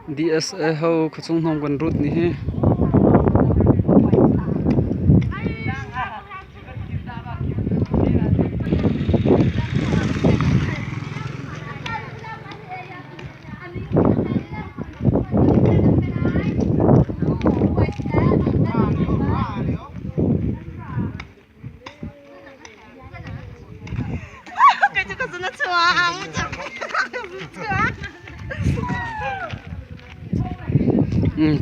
DSA ho khuachung hnawm kan rut ni hi.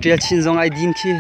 Ṭial chin zong ai din khi.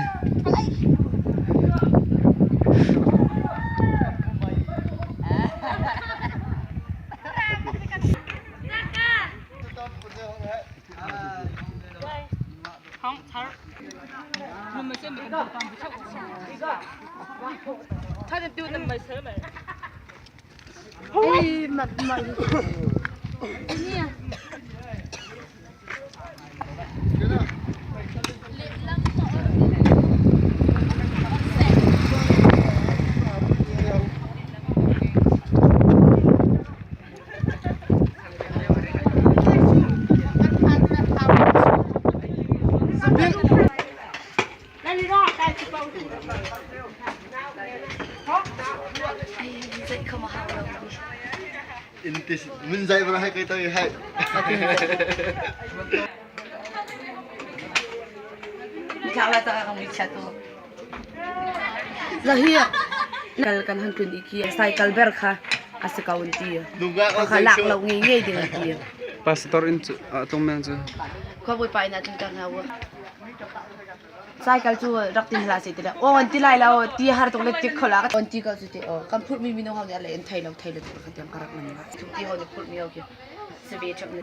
Kal kan han tlun i khi cycle ber kha a si ko an ti. Kha lak lo ngei ngei ding an ti. Pastor in cu tlung men cu. Khuabawi pa inn ah tlung ter hna u. Cycle cu rak tin hlah seh ti le aw an ti lai lo ti har tuk le tik kho la on ti ko cu ti aw kan phurh mi minung ho nih a le in thei lo thei lo kan tiang ka rak nan la ti ho nih phurh mi ho khi se ve chap ne.